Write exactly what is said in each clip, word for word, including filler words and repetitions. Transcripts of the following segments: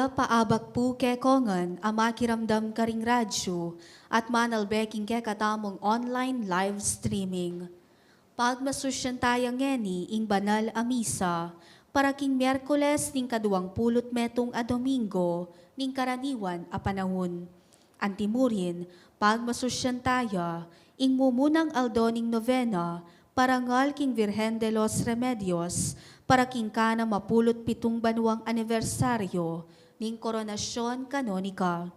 Paabak pu kekongan a makiramdam karing radyu at manalbe king kekatamung online live streaming. Pagmasusyan taya ngeni ing banal a misa para king Miyerkules ning kaduang pulu't metung a Domingo ning karaniwan a panaun. Antimurin, pagmasusyan taya ing mumunang aldo ning novena parangal king Virgen de los Remedios para king kanam a pulu't pitung banuang anibersaryo ning koronasyon kanonika.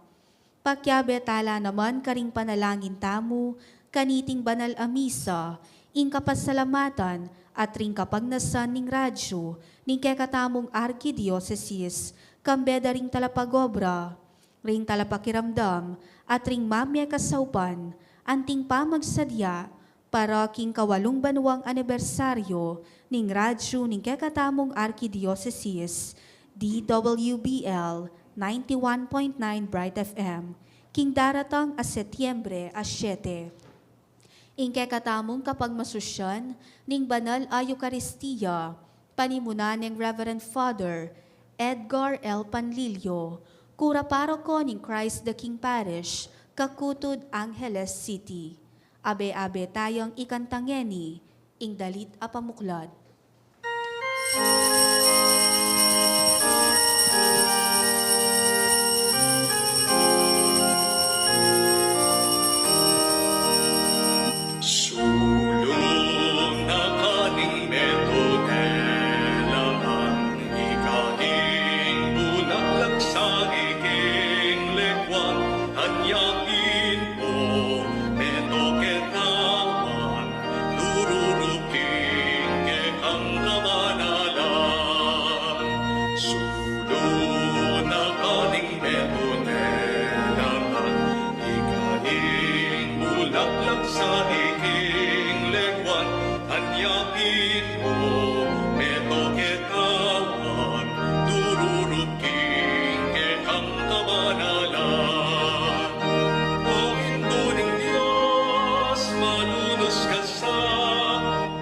Pakiabe tala naman karing panalangin tamu kaniting banal a misa, ing kapasalamatan at ring kapagnasan ning radyu ning kekatamung arkidiosesis, kambe da ring talapagobra, ring talapakiramdam, at ring mamie kasaupan, anting pamagsadya para king kawalung banuang anibersaryo ning radyu ning kekatamung arkidiosesis, D W B L ninety-one point nine Bright F M, king daratang a Setyembre a siyete. Ing kekatamung kapagmasusyan ning banal a Eukaristia, panimunan neng Reverend Father Edgar L. Panlilio, kura paroko ning Christ the King Parish, Kakutud, Angeles City. Abe-abe tayang ikanta ngeni ing dalit a pamuklat. Sulung na kaning metung a laman, ika ing bulaklak sa iking lekuan, anyapin mu metung ketawan, dururut king kekang kabanalan. Sulung na kaning metung a laman, ika ing bulaklak sa iking lekuan, anyapin mu metung ketawan, dururut king kekang kabanalan. O Indu ning Dios, manunus ka sa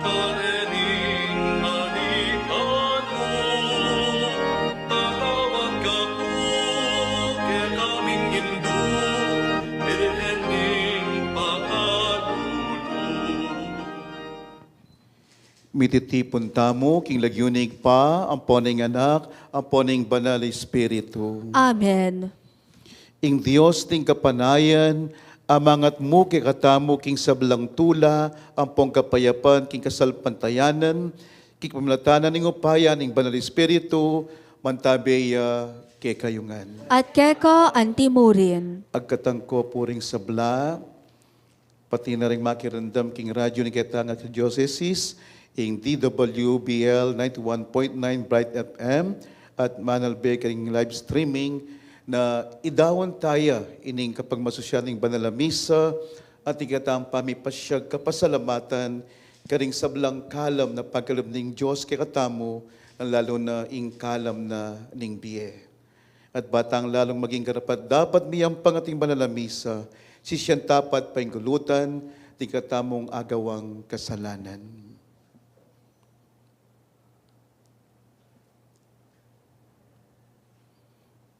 karening alikan mu, patawad ka pu kekaming Indu, Birhen ning pakalulu. Mititipun tamu king lagyu ning Ibpa, ampo ning Anak, ampo ning Banal Espiritu. Amen. Ing Dios ning kapanayan, amangat mu kekatamu king sablang tula ampong kapayapan king kasalpantayanan, king pamilatan ning upaya ning Banal Espiritu, mantabe ya kekayu ngan. At keka antimurin. Agkatang ko pu ring sabla, pati na ring makiramdam king radyu ning ketang arkidiosesis, ing D W B L ninety-one point nine Bright F M, at manalbe karing live streaming, na idaun taya ining kapagmasusyan ning banal a misa, at ing ketang pamipasyag kapasalamatan karing sablang kalam na pagkalub ning Dios kekatamu, na lalu na ing kalam na ning bie. At ba tang lalung maging karapat-dapat miyampang ating banal a misa, sisian ta pa at paingulutan ding katamung agawang kasalanan.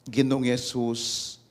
Ginung Jesus,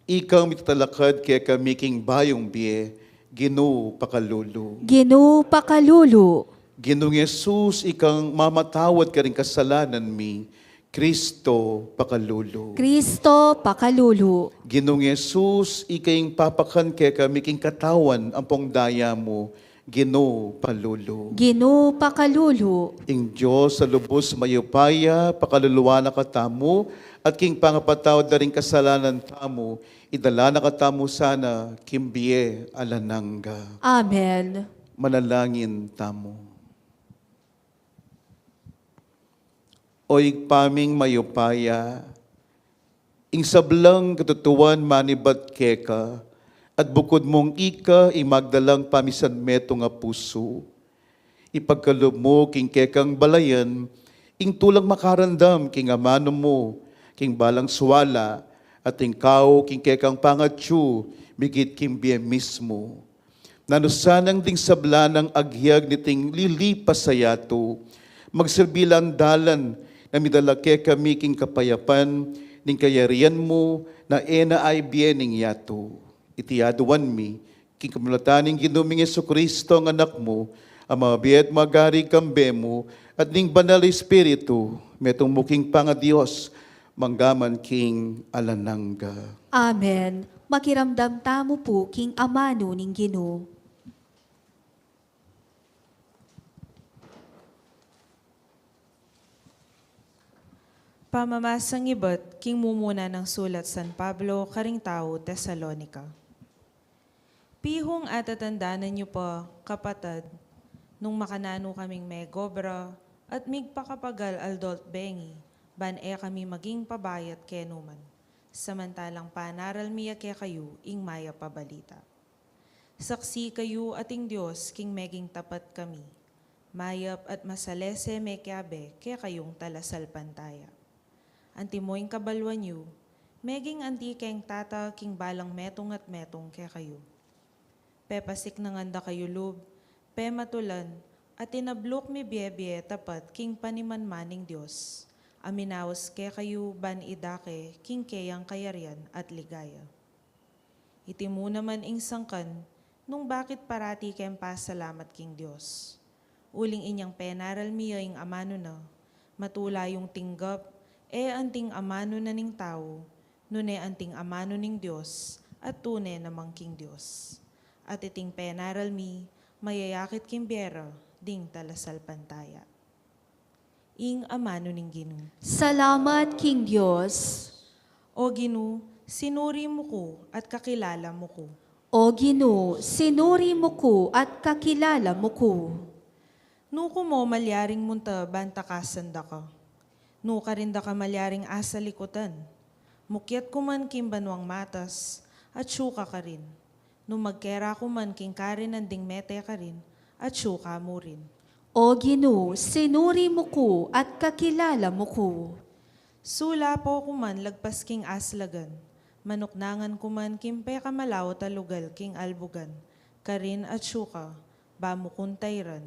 ikang mitatalakad kekami king bayung bie, Ginu pakalulu. Ginu pakalulu. Ginung Jesus, ikang mamatawad karing kasalanan mi, Kristo pakalulu. Kristo pakalulu. Ginung Jesus, ika ing papakan kekami king katawan ampong daya mu, Ginu pakalulu. Ginu pakalulu. Ing Dios a lubus mayupaya, pakaluluan na katamu, at king pangapatawad da ring kasalanan tamu, idala na katamu sana king bie alang angga. Amen. Manalangin tamu. O Ibpa ming mayupaya, ing sablang katutuan manibat keka, at bukud mung ika ing magdalang pamisanmetung a pusu. Ipagkalub mu king kekang balayan ing tulang makarandam king amanu mu, king balang suala, at ing kau king kekang pangatyu, migit king bie mismu. Nanu sanang ding sabla nang agyag niting lilipas a yatu, magsilbi lang dalan na midala kekami king kapayapan, ing kayarian mu na e na aibie ning yatu. Iti aduan mi king kapamilatan ning Ginu ming Jesucristo, a Anak mu, a mabie at magari kambe mu, at ning Banal Espiritu, metung mu king pangaDios, mangga man king alang angga. Amen. Makiramdam tamu pu king amanu ning Ginu. Pamamasang ibat king mumuna nang sulat San Pablo karing tau Tesalonica. Pihung atatandanan yu pa, kapatad, nung makananu kaming megobra at migpakapagal aldo't bengi, ban e kami maging pabayat kenu man, samantalang panaral mi ya kekayu ing mayap a balita. Saksi kayu ating Dios king meging tapat kami, mayap at masalese mekiabe kekayung talasalpantaya. Antimo ing kabaluan yu, meging anti keng Tata king balang metung at metung kekayu. Pepasiknangan da kayu lub, pematulan, at tinabluk mibiebie tapat king panimanman ning Dios, a minaus kekayu ban idake king keyang kayarian at ligaya. Iti mu naman ing sangkan nung bakit parati keng pasalamat king Dios. Uling inyang penaral mi ya ing amanu na, matula yung tinggap, e anting amanu na ning tau, nune anting amanu ning Dios, at tune namang king Dios. At iting penaral mi, mayayakit king bie ra ding talasalpantaya. Ing amanu ning Ginu. Salamat king Dios. O Ginu, sinuri mu ku at kakilala mu ku. O Ginu, sinuri mu ku at kakilala mu ku. Nu ku mo malyaring munta ban takasan da ka? Nu karin da ka malyaring asalikutan? Mukyat ku man king banuang matas, atyu ka karin. Nung magkera ku man king karinan ding mete karin, atyu ka mu rin. O Ginu, sinuri mu ku at kakilala mu ku. Sulapo ku man lagpas king aslagan, manuknangan ku man king pekamalaut a lugal king albugan, karin atyu ka, ba mu kung tairan,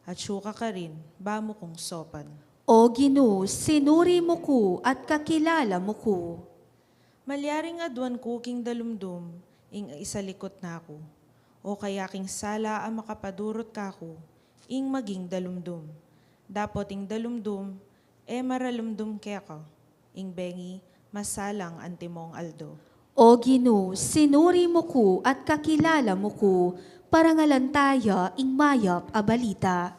atyu ka karin, ba mu kung sopan. O Ginu, sinuri mu ku at kakilala mu ku. Malyaring aduan ku king dalumdum ing isalikut na ku, o kaya king sala a makapadurut kaku ing maging dalumdum. Dapot ing dalumdum e maralumdum keka, ing bengi masalang antimong aldo. O Ginu, sinuri mu ku at kakilala mu ku, parangalan taya ing mayap a balita.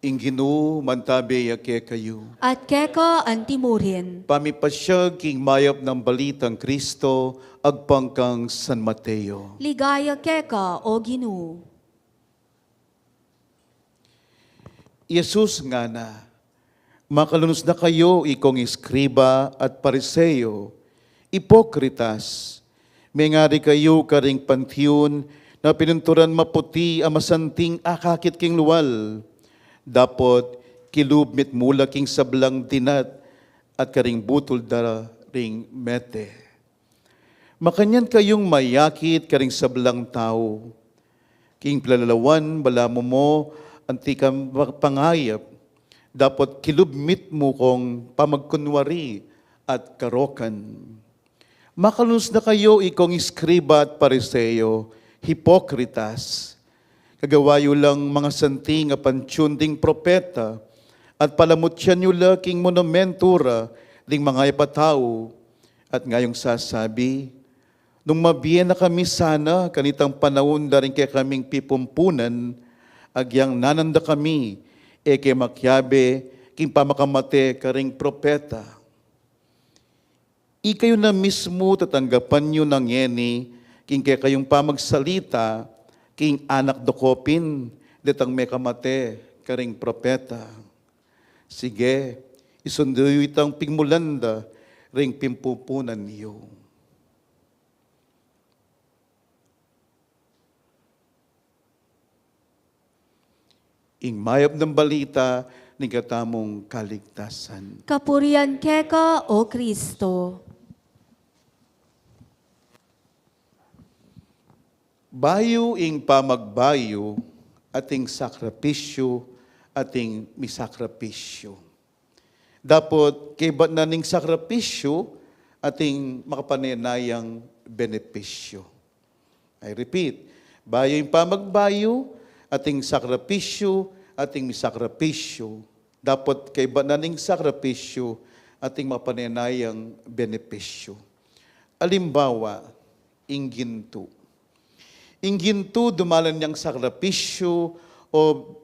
Ing Ginu mantabe ya kekayu. At keka antimurin. Pamipasyag king mayap nang balitang Kristo agpang kang San Mateo. Ligaya keka, O Ginu. I Jesus ngana, makalunus na kayu, ikong eskriba at Pariseo, ipokritas! Mengari kayu karing pantiun na pinunturan maputi a masanting akakit king lual. Dapot kilub mitmu la king sablang dinat at karing butul da ring mete. Makanyan kayung mayakit karing sablang tau. King pilalalawan, balamu mo anti kang pangayap, dapot kilub mitmu kong pamagkunwari at karokan. Makalunus na kayu, ikong eskriba at Pariseo, hipokritas! Gagawa yu lang mangasanting a pantiun ding propeta, at palamutyan yu la king monumentu ra ding mangayap a tau, at ngayung sasabi, nung mabie na kami sana kanitang panaun da ring kekaming pipumpunan, agyang nanan da kami, e ke makiabe king pamakamate karing propeta. Ikayu na mismu tatanggapan yu na ngeni king kekayung pamagsalita King anak do ko pin detang mekamate karing propeta. Sige, isundu yu itang pigmulan da ring pimpupunan yu. Ing mayap nang balita ning katamung kaligtasan. Kapurian keka, O Kristo. Bayu ing pamagbayu, ating sakripisyu, ating misakripisyu. Dapot kaybat na ning sakripisyu, ating makapanenayang benepisyu. I repeat, bayu ing pamagbayu, ating sakripisyu, ating misakripisyu. Dapot kaybat na ning sakripisyu, ating makapanenayang benepisyu. Alimbawa, ing gintu. Ing gintu dumalan yang sakripisyu o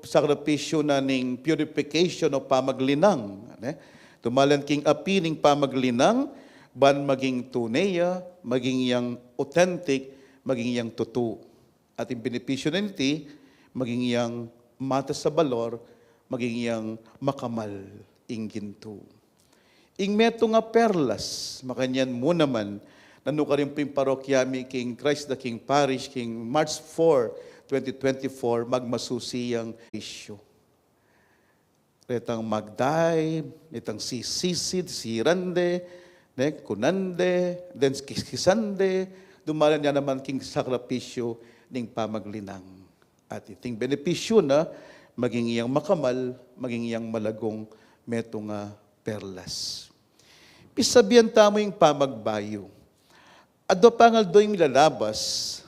sakripisyu na ning purification o pamaglinang, ne? Dumalan king api ning pamaglinang, ban maging tune ya, maging yang authentic, maging yang tutu. At ing benepisyu na niti, maging yang matas a balor, maging yang makamal ing gintu. Ing metung a perlas, makanyan mu naman, nanukarin pu ing parokya mi king Christ the King Parish, king March four, twenty twenty-four, magmasusi yang issue. Retang magdai, retang sisisid, sirande, ne, kunande, then kiskisande, dumalan ya naman king sakripisyu ning pamaglinang. At iting benepisyu na, maging yang makamal, maging yang malagung metung a perlas. Pisabian tamu ing pamagbayu. Adwa pangaldo ing milalabas,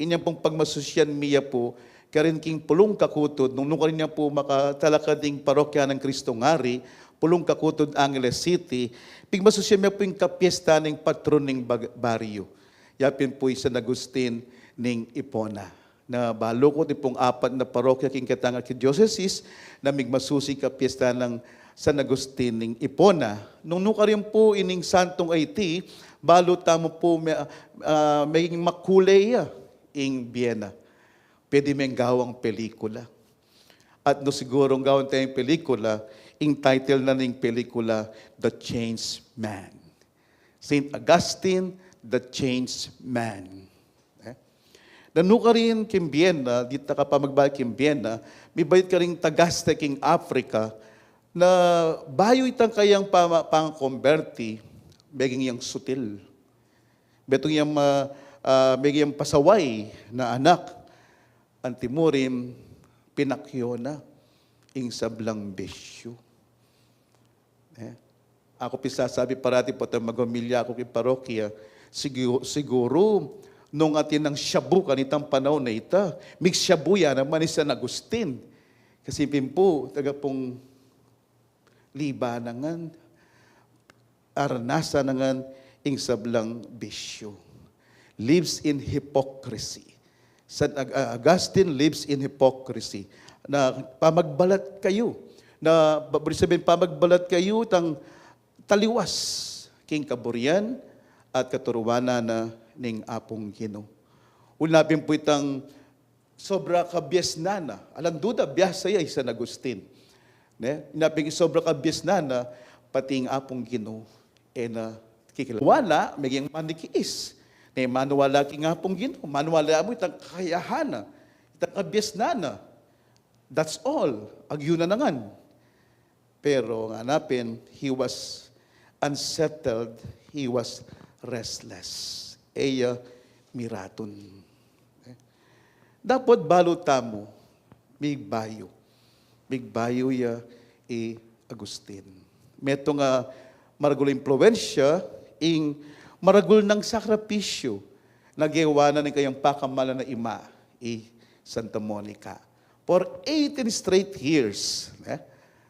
inyang pung pagmasusian mi ya pu, karin king pulung kakutud, nung nukarin ya pu makatalakad ing parokya nang Kristong Ari, pulung kakutud Angeles City, pigmasusian mi ya pu ing kapiesta ning patron ning bag-, baryu. Ya pin pu i San Agustin ning Epona. Na balu ku, iti pung apat na parokya king ketang arkidiosesis na migmasusi ing kapiesta nang San Agustin ning Epona. Nung nukarin pu ining santung iti, balu tamu pu me-, ah, meging makule ya ing bie na. Pwede meng gawang pelikula. At no sigurung gawan tayang pelikula, ing title na ning pelikula, The Changed Man. Saint Augustine, The Changed Man. Eh? Nanu karin king bie na, dita ka pa magbayat king bie na, mibayat karing Tagaste king Africa, na bayu itang kayang pama-, pangkomberti, meging yang sutil. Metung yang ma-, ah, meging yang pasaway na anak, antimurin, pinakyo na ing sablang bisyu. Eh, aku pisasabi parati pota magomilya aku king parokya, sigu-, siguru, nung atin nang shabu kanitang panaun a ita, migshabu ya naman i San Agustin. Kasi pin pu, taga pung Liba na ngan, aranasan na ngan ing sablang bisyu. Lives in hypocrisy. San Ag-, ah, Augustine lives in hypocrisy. Na pamagbalat kayu. Na, ba-, buri sabihin, pamagbalat kayu, tang taliwas king kaburian at katuruanan na ning Apung Ginu. Uli na pin pu itang sobra kabiasnan na. Alang duda, biasa ya i San Agustin. Ne? Ina pin ing sobra kabiasnan na, pati ing Apung Ginu, e na kikilala. Maniwala, meging manikiis. Ne, maniwala king Apung Ginu, maniwala mu itang kakayahan na, itang kabiasnan na. That's all. Agyu na na ngan. Pero ngana pin, he was unsettled, he was restless. E ya miratun. Dapot balu tamu, migbayu. Migbayu ya i Agustin. Metung a maragul a impluensya, ing maragul nang sakripisyu na gewa na ning kayang pakamalan a ima, i Santa Monica. For eighteen straight years, eh,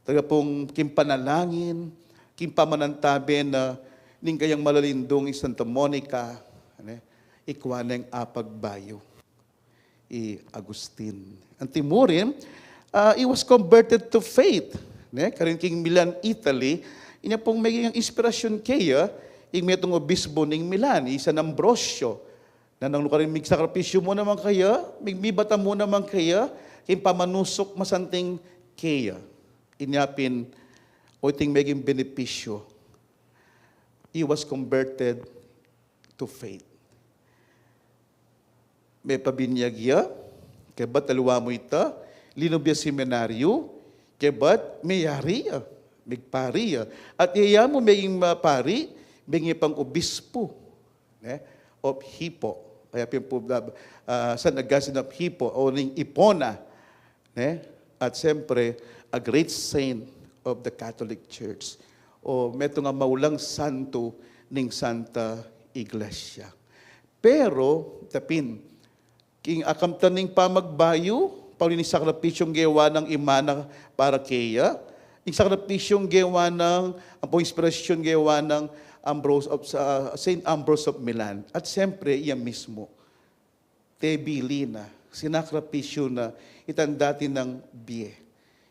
talaga pung king panalangin, king pamanantabe na ning kayang malalindung i Santa Monica, ne, ikwa neng apagbayu i Agustin. Antimurin, ah, he was converted to faith, ne, karin king Milan, Italy, inya pung meging inspirasyon keya, ing metung obispo ning Milan, i San Ambrosio, Nanung nukarin migsakripisyu mu naman kaya, mig-, mibatan mu naman kaya, king pamanusuk masanting kaya. Inya pin, o iting meging benepisyu. He was converted to faith. Mepabinyag ya, kebat aliwa mu ita, linub ya seminaryo, kebat meyari ya, migpari ya. At iya mu meging, ah, pari, meging pang obispo, ne, of Hippo. Kaya pin pu, ah, San Augustine of Hippo, o ning Epona, ne? At siyempre, a great saint of the Catholic Church. O metung a maulang santo ning Santa Iglesia. Pero, tapin, king akamtan ning pamagbayu, pauli ning sakripisyung gewa nang ima na para keya, ing sakripisyung gewa nang, ampong inspirasyun gewa nang Ambrose of, sa, Saint Ambrose of Milan. At siyempre, iya mismo. Tebili na, sinakripisyu na, itang dati nang bie,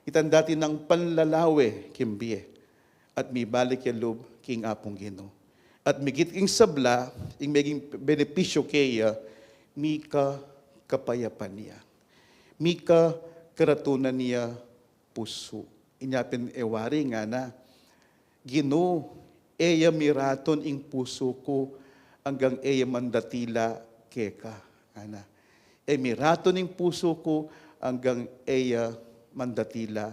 itang dati nang panlalawe king bie, at mibalik ya lub king Apung Ginu. At migit king sabla, ing meging benepisyu keya, mika kapayapan ya, mika karatunan ya pusu. Inya pin e wari ngana, Ginu, e ya miratun ing pusu ku anggang e ya mandatila keka. Ngana, e miratun ing pusu ku anggang e ya mandatila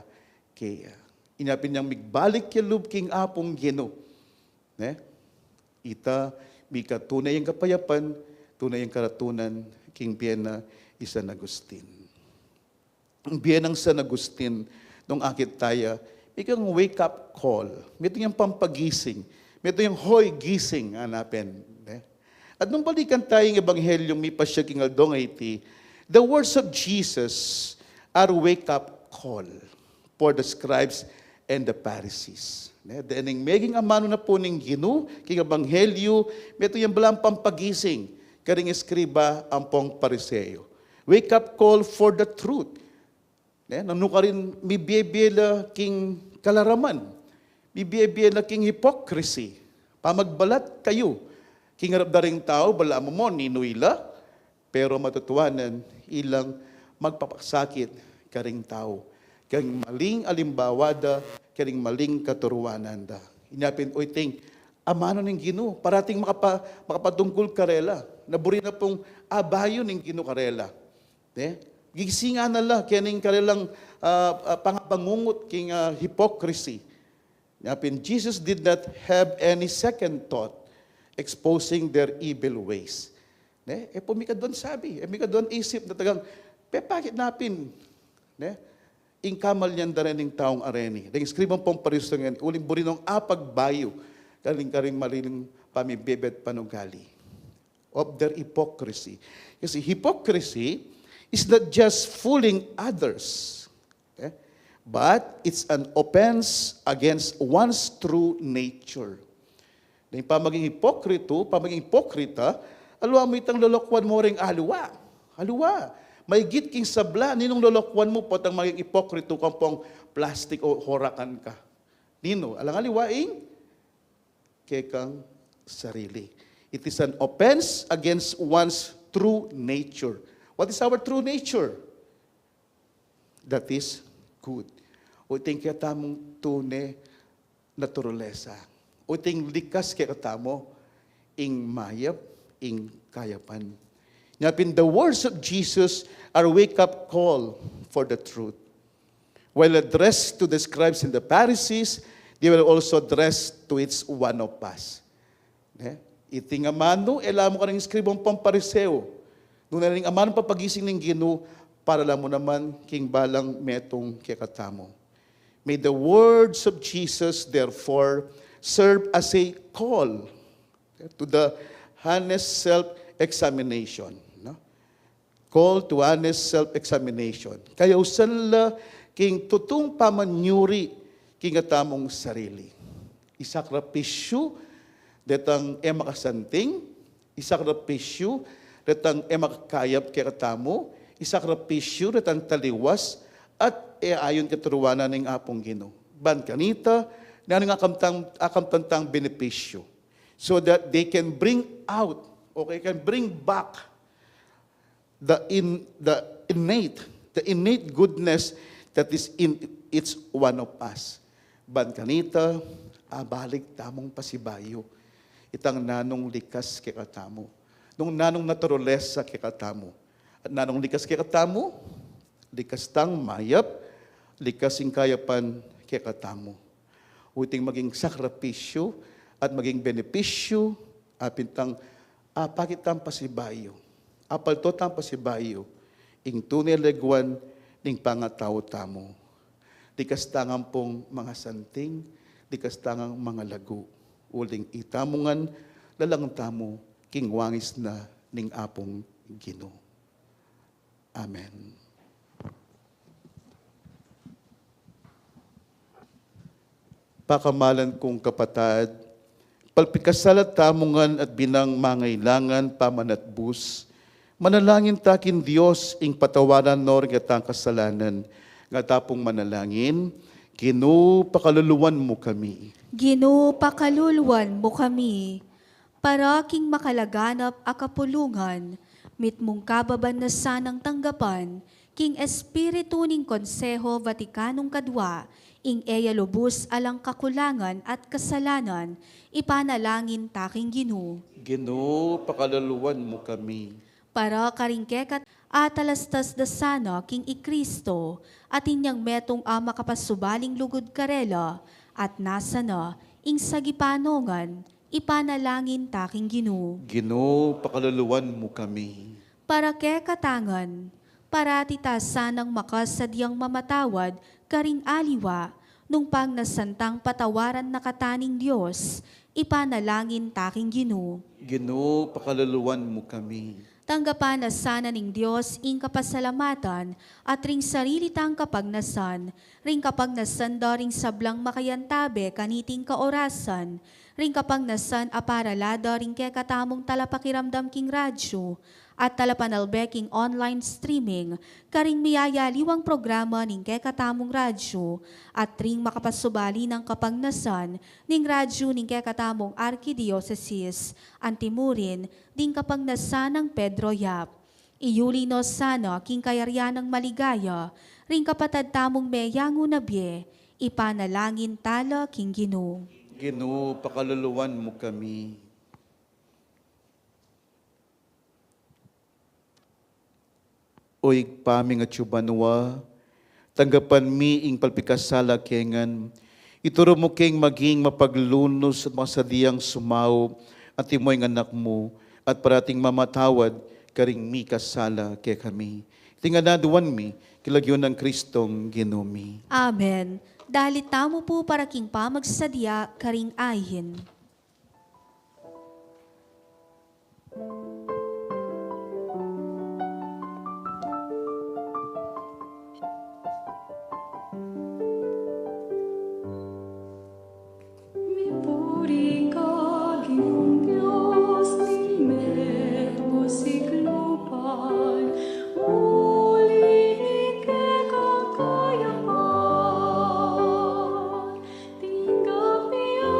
keya. Inya pin yang migbalik ya lub king Apung Ginu, ne? Ita mika tune yang kapayapan, tune yang karatunan king bie nang San Agustin. Ing bie nang San Agustin, nung akit taya, mika wake-up call. Metung yang pampagising. Metung yang, "Hoy, gising," ngana pin, ne? At nung balikan taya ing Ebanghelyo mipasya king aldong iti, the words of Jesus are wake-up call for the scribes and the Pharisees. Ne? Dening meging amanu na pu ning Ginu king Ebanghelyo, metung yang balang pampagising karing eskriba ampong Pariseo. Wake-up call for the truth. Ne? Nanu karin mibie-bie la king kalaraman, mibie-bie la king hypocrisy, pamagbalat kayu king arap da ring tau, balamu mo ninu ila, pero matutuanan ilang magpapasakit karing tau, karing maling alimbawa da, karing maling katuruanan da. Inya pin, o iting amanu ning Ginu, parating makapa-, makapatungkul karela, na buri na pung abayu ning Ginu karela. Ne? Gigisingan na la kening karelang, ah, ah, pangabangungut king, ah, hypocrisy. Inya pin, Jesus did not have any second thought exposing their evil ways. Ne? E pu mika duang sabi, e mika duang isip na talagang pepakit na pin, ne? Ing kamalian da rening taung areni. Deng eskriba ampong Pariseo ngeni, uling buri nong apagbayu karing, karing maling pamibie-bie at panugali, of their hypocrisy. Kasi hypocrisy is not just fooling others, okay? But it's an offense against one's true nature. Deng pamaging hipokrito, pamaging hipokrita, aliwa mu itang lolokuan mu ring aliwa. Aliwa. Maigit king sabla, ninung lolokuan mu potang maging hipokrito ka ampong plastik o horakan ka? Ninu? Alang aliwa ing kekang sarili. It is an offense against one's true nature. What is our true nature? That is good. O iting ketamung tune naturalesa. O iting likas kekatamu, ing mayap, ing kayapan. Inya pin, the words of Jesus are wake-up call for the truth. While addressed to the scribes and the Pharisees, they were also addressed to each one of us. Ne? Iting amanu, e la mu karing eskriba ampong Pariseo. Nung nanu ing amanu papagising ning Ginu, para la mu naman king balang metung kekatamu. May the words of Jesus, therefore, serve as a call to the honest self-examination, no? Call to honest self-examination. Kayausan la king tutung pamanyuri king atamung sarili. Isakripisyu detang e makasanting, isakripisyu detang e makakayap kekatamu, isakripisyu detang taliwas, at e ayun katuruanan ning Apung Ginu. Ban kanita, nanu ing akamtang, akamtang benepisyu, so that they can bring out Okay, can bring back the in, the innate, the innate goodness that is in each one of us. Ban kanita, abalik tamung pasibayu itang nanung likas kekatamu, nung nanung naturalesa kekatamu. At nanung likas kekatamu, likas tang mayap, likas ing kayapan kekatamu. Uting maging sakripisyu at maging benepisyu, apin tang apakit tang pasibayu, apalto tang pasibayu ing tune leguan ning pangatau tamu. Likas tang ampong mangasanting, likas tang mangalagu, uling itamu ngan lalang tamu king wangis na ning Apung Ginu. Amen. Pakamalan kung kapatad, palpikasala tamu ngan at binang mangailangan pamanatbus, manalangin ta king Dios ing patawaran no ring katang kasalanan. Nga ta pung manalangin: Ginu, pakaluluan mu kami. Ginu, pakaluluan mu kami. Para king makalaganap a kapulungan, mitmung kababan na sanang tanggapan king espiritu ning Konseho Vaticanong Kadua, ing e ya lubus alang kakulangan at kasalanan, ipanalangin ta king Ginu. Ginu, pakaluluan mu kami. Para karing keka't atalastas da sana king i Kristo, atin yang metung a makapasubaling lugud karela, at nasa na ing sagipanongan, ipanalangin ta king Ginu. Ginu, pakaluluan mu kami. Para kekatang ngan, parati ta sanang makasadyang mamatawad karing aliwa, nung pangnasan tang patawaran na kata ning Dios, ipanalangin ta king Ginu. Ginu, pakaluluan mu kami. Tanggapan na sana ning Dios ing kapasalamatan at ring sarili tang kapagnasan, ring kapagnasan da ring sablang makayantabe kaniting kaorasan, ring kapagnasan a parala da ring kekatamung talapakiramdam king radyu at talapanalbe king online streaming, karing miyayaliwang programa ning kekatamung radyu, at ring makapasubali nang kapagnasan ning radyu ning kekatamung arkidiosesis, antimurin ding kapagnasan nang Pedro Yap. Iyuli no sana king kayarian nang maligaya ring kapatad tamung meyangu na bie, ipanalangin tala king Ginu. Ginu, pakaluluan mu kami. O Ibpa ming atsu banua, tanggapan mi ing palpikasala ke ngan. Ituru mu keng maging mapaglunus at masadyang sumaup, antimo ing Anak mu, at parating mamatawad karing mikasala kekami. Iti ngan aduan mi king lagyu nang Kristong Ginu mi. Amen. Dalit tamu pu para king pamagsadya karing ain. Mipuri ka, Ginung Dios ning metung a siklupan, uli ning kekang kayapan. Tinggap mi ya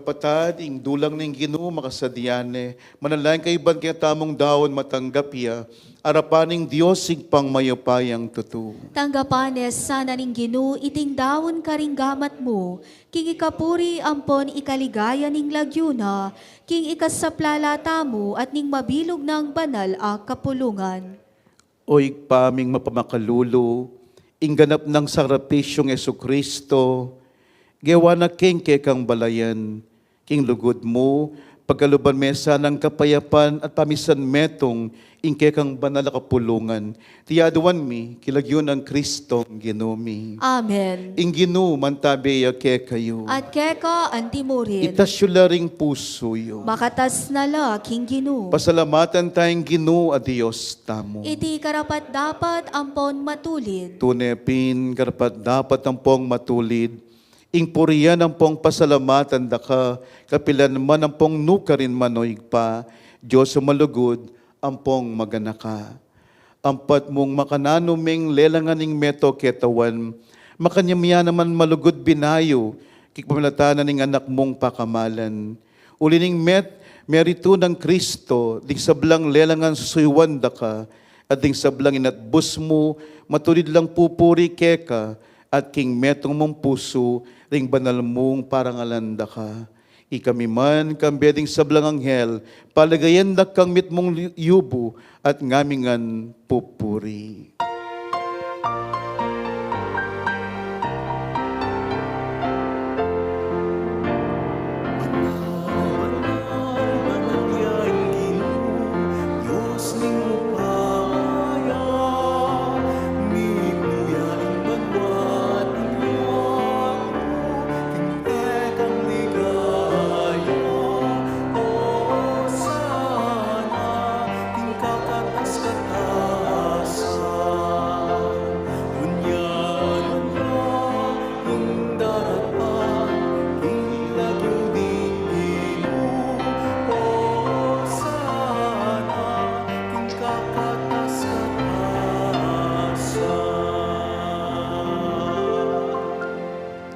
Kapatad, ing dulang ning Ginu makasadya ne. Manalangin kayu ban kekatamung daun matanggap ya arapan ning Dios Ibpang mayupayang tutu. Tanggapan ne sana ning Ginu iting daun karing gamat mu, king ikapuri ampon ikaligaya ning lagyu na, king ikasaplala tamu at ning mabilug nang banal a kapulungan. O Ibpa ming mapamakalulu, ing ganap nang sakripisyung Jesucristo, gewa na king kekang balayan, king lugud mu, pagkaluban me sanang kapayapan at pamisan metung ing kekang banal a kapulungan. Iti aduan mi king lagyu nang Kristong Ginu mi. Amen. Ing Ginu mantabe ya kekayu. At keka antimurin. Itas yu la ring pusu yu. Makatas na la king Ginu. Pasalamatan tayang Ginu a Dios tamu. Iti karapat-dapat ampon matulid. Tune pin karapat-dapat ampong matulid ing purian ampong pasalamatan da ka, kapilan man ampong nukarin man, o Ibpa, Dios a malugud ampong maganaka. Ampat mung makananu meng lelangan ing meto ketawan, makanyan ya naman malugud binayu, king pamilatan ning anak mung pakamalan. Uli ning met, meritu nang Kristo, ding sablang lelangan susuyuan da ka, at ding sablang inatbus mu, matulid lang pupuri keka, at king metung mung pusu, ring banal mung parangalan da ka. Ikami man, kambe ding sablang anghel, paligayan da kang mitmung yubu, at ngamingan pupuri.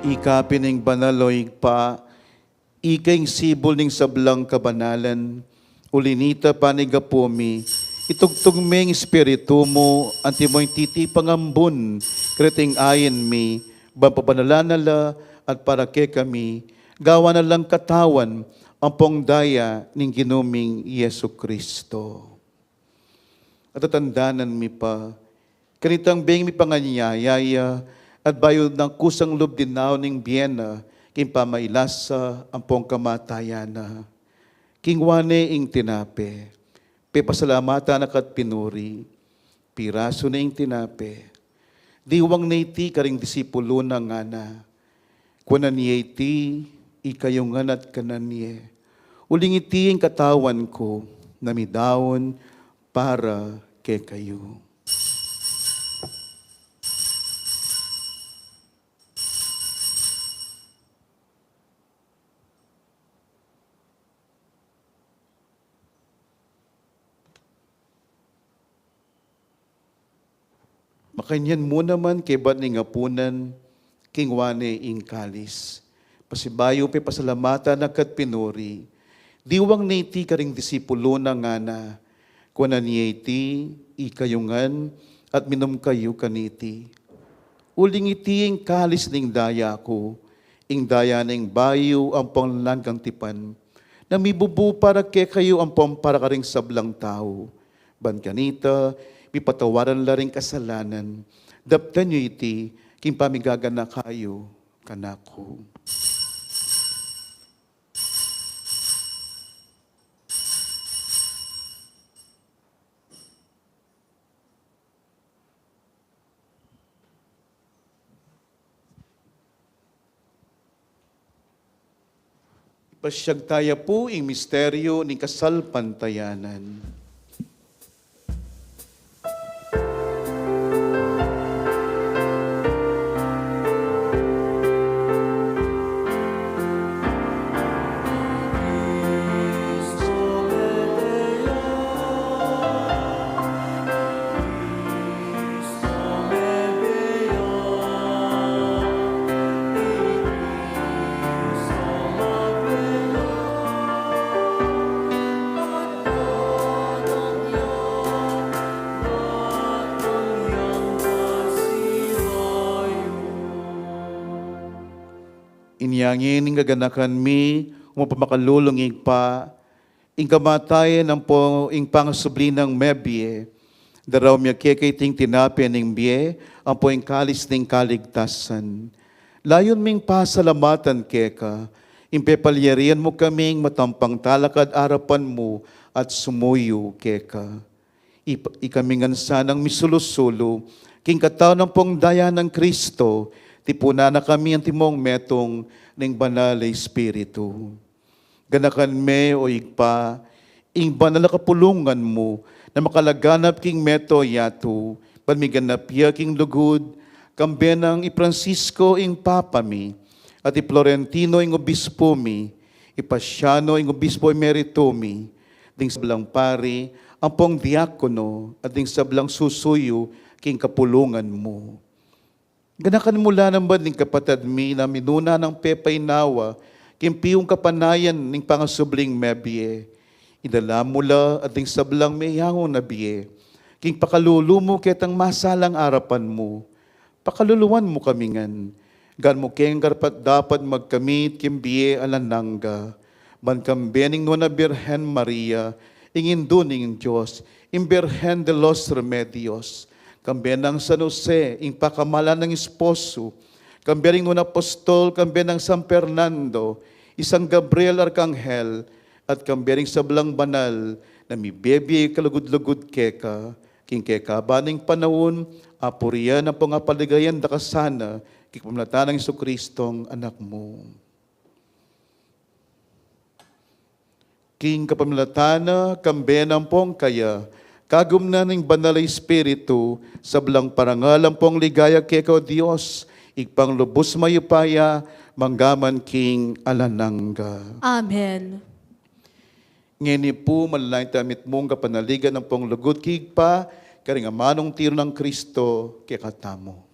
Ika pin ing banal, o Ibpa, ika ing sibul ning sablang kabanalan. Uli nita, panigapu mi, itugtug me ing Espiritu mu, antimo ing titipang ambun kareting ain mi, ban pabanalan na la at para kekami, gawan na lang katawan ampong daya ning Ginu ming Jesucristo. At tatandanan mi pa, kanitang beng mipanganyaya ya, at bayu nang kusang lub dinaun ing bie na, king pamailasa ampong kamatayan na. Kingwa ne ing tinape, pepasalamatan na ka't pinuri, pirasu ne ing tinape, diwang ne iti karing disipulu na, ngana, kuanan ye iti ikayu ngan at kanan ye, uling iti ing katawan ku na midaun para kekayu. Makanyan mu naman kebat ning apunan, kingwa ne ing kalis, pasibayu pepasalamatan na ka't pinuri, diwang ne iti karing disipulu na, ngana, kuanan ye iti ikayu ngan at minum kayu kaniti, uling iti ing kalis ning daya ku, ing daya ning bayu ampong alang anggang tipan, na mibubu para kekayu ampong para karing sablang tau, ban kanita mipatawaran la ring kasalanan. Daptan yu iti king pamigaganaka yu kanaku. Ipasyag taya pu ing misteryu ning kasalpantayanan. Ngeni ing gaganakan mi, umu pamakalulung Ibpa, ing kamatayan ampo ing pangasubli nang mebie, daraun mi keka iting tinape ning bie, ampo ing kalis ning kaligtasan. Layun ming pasalamatan keka, ing pepalyarian mu kaming matampang talakad arapan mu at sumuyu keka. Ip-, ikami ngan sanang misulu-sulu, king katawan ampong daya nang Kristo, tipunan na kami antimong metung ning Banal a Espiritu. Ganakan me, o Ibpa, ing banal a kapulungan mu, na makalaganap king meto yatu, ban miganap ya king lugud, kambe nang i Francisco ing Papa mi, at i Florentino ing Obispo mi, i Pasiano ing Obispo Emerito mi, ding sablang pari, ampong diakono, at ding sablang susuyu king kapulungan mu. Ganakan mu la naman ding kapatad mi na minuna nang pepaynawa, king piung kapanayan ning pangasubling mebie. Idala mu la at ding sablang meyangu na bie, king pakalulu mu ketang masalang arapan mu. Pakaluluan mu kami ngan, gan mu keng karapat-dapat magkamit king bie alang angga. Ban kambe ning Nuan a Birhen Maria, ing Indu ning Dios, ing Birhen de los Remedios, kambe nang San Jose, ing pakamalan nang esposo, kambe ring Nuan Apostol, kambe nang San Fernando, i San Gabriel Arkanghel, at kambe ring sablang banal, na mibebie kalugud-lugud keka, king kekaban ning panaun, apurian ampong apaligayan da ka sana, king pamilatan nang Jesucristong Anak mu. King kapamilatan na, kambe na ampong kaya, kagum na ning Banal a Espiritu, sablang parangal ampong ligaya keka, o Dios, Ibpang lubus mayupaya, manggaman king alang angga. Amen. Ngeni pu, manalangin tamu mitmung kapanaligan ampong lugud king Ibpa, karing amanung tiru nang Kristo kekatamu.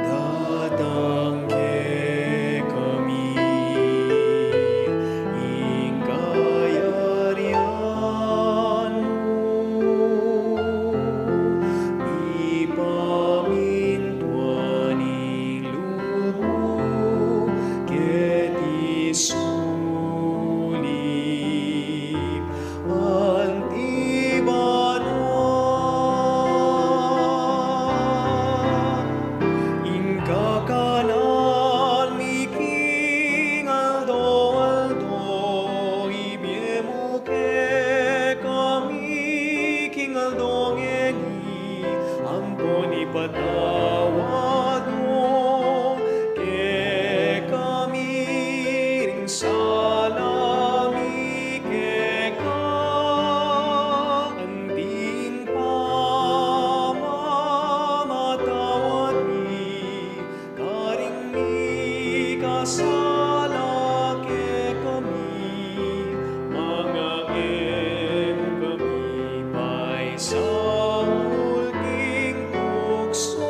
Datang kekami ing kayarian mu, mipamintuan ing lub mu keti sulip anti banua. Ing kakanan mi king aldo-aldo, ibie mu kekami king aldo ngeni, ampon ipatawad mu kekami ring sala mi keka, anti ing pamamatawad mi karing mikasala kekami, manga e mu kami paisaul king tuksu,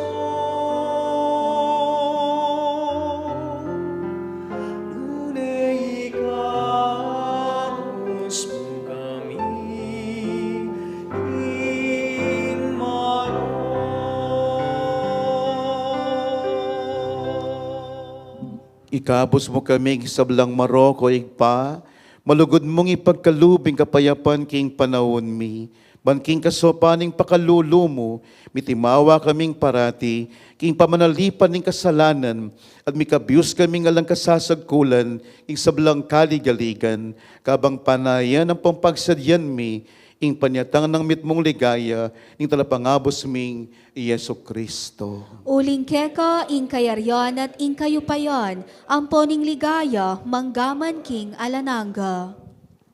nune ikabus mu kami king marok. Ikabus mu kami king sablang marok, o Ibpa, malugud mung ipagkalub ing kapayapan king panaun mi, ban king kasaupan ning pakalulu mu, mitimawa kaming parati king pamanalipan ning kasalanan, at mikabius kaming alang kasasagkulan king sablang kaligaligan, kabang panayan ampong pagsadyan mi ing panyatang nang mitmung ligaya ning Talapangabus ming i Jesucristo. Uling keka ing kayarian at ing kayupayan, ampon ing ligaya, manggaman king alang angga.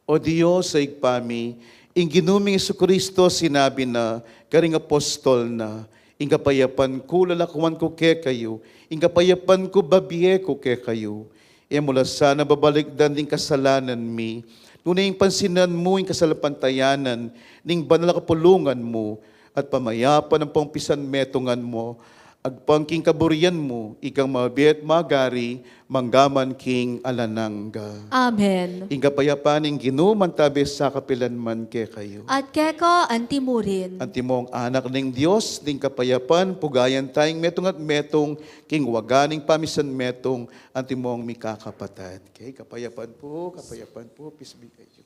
O Dios, a Ibpa mi, Ing Ginu ming Jesucristo sinabi na karing apostol na, "Ing kapayapan ku lalakwan ku kekayu, ing kapayapan ku bibie ku kekayu." E mu la sana babalikdan ding kasalanan mi, nune ing pansinan mu ing kasalpantayanan ning banal a kapulungan mu, at pamayapan ampong pisanmetungan mu, agpang king kaburian mu, ikang mabie at magari, mangga man king alang angga. Amen. Ing kapayapan ning Ginu mantabe sa kapilan man kekayu. At keka antimurin. Antimong anak ning Dios, ning kapayapan, pugayan tayang metung at metung, king waga ning pamisanmetung, antimong mikakapatad. Okay, kapayapan pu, kapayapan pu, peace be with you.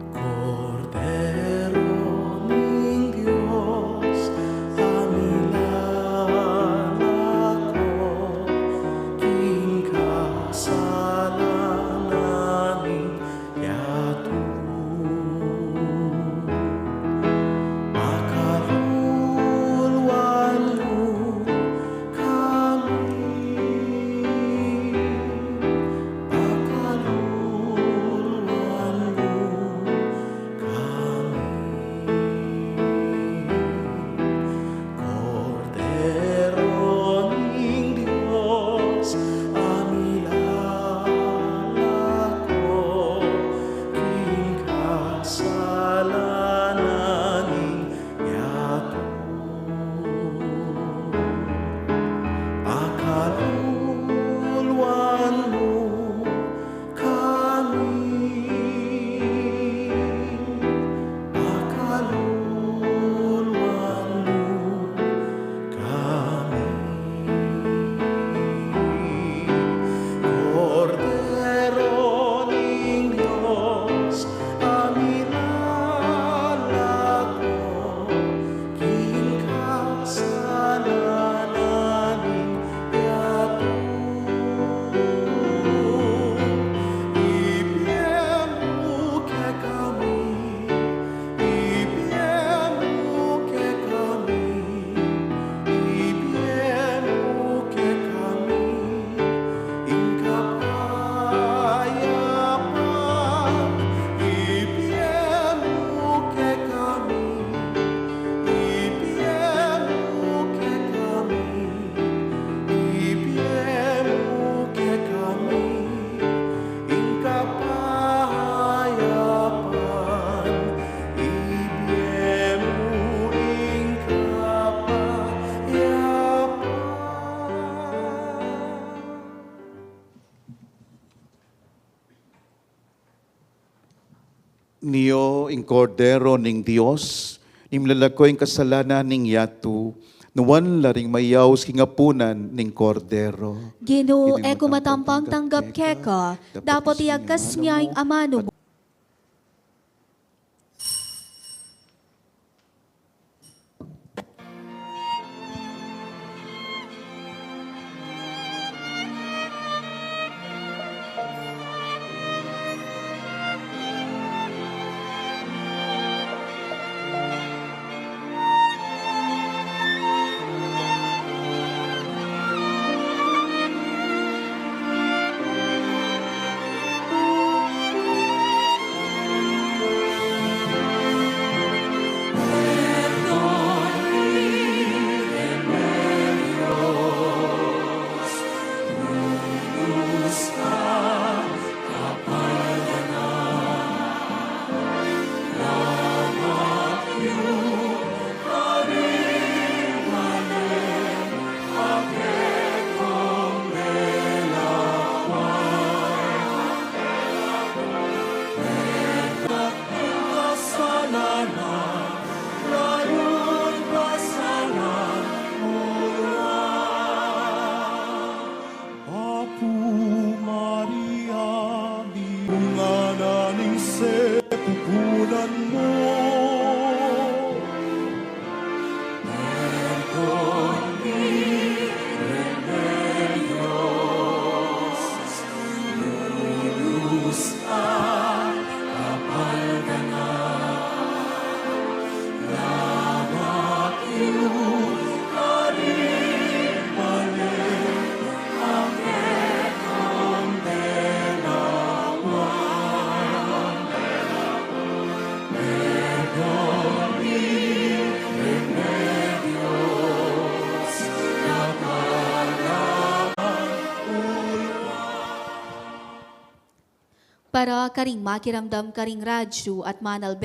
Kordero ning Dios, a milalako king kasalanan ning yatu. Pakaluluan mu kami, pakaluluan mu kami. Kordero ning Dios, a milalako king kasalanan ning yatu. Pakaluluan mu kami, pakaluluan mu kami. Kordero ning Dios, a milalako king kasalanan ning yatu. Ibie mu kekami, ibie mu kekami, ibie mu kekami ing kapayapan. Ibie mu kekami, ibie mu kekami, ibie mu kekami ing kapayapan. Ibie mu ing kapayapan. Nio ing Kordero ning Dios, ning milalako ing kasalanan ning yatu. Nuan la ring mayaus king apunan ning Kordero. Ginu, e ku matampang tanggap keka, dapot iyagkas mu ing amanu mu. Para karing makiramdam karing radyu at manalbe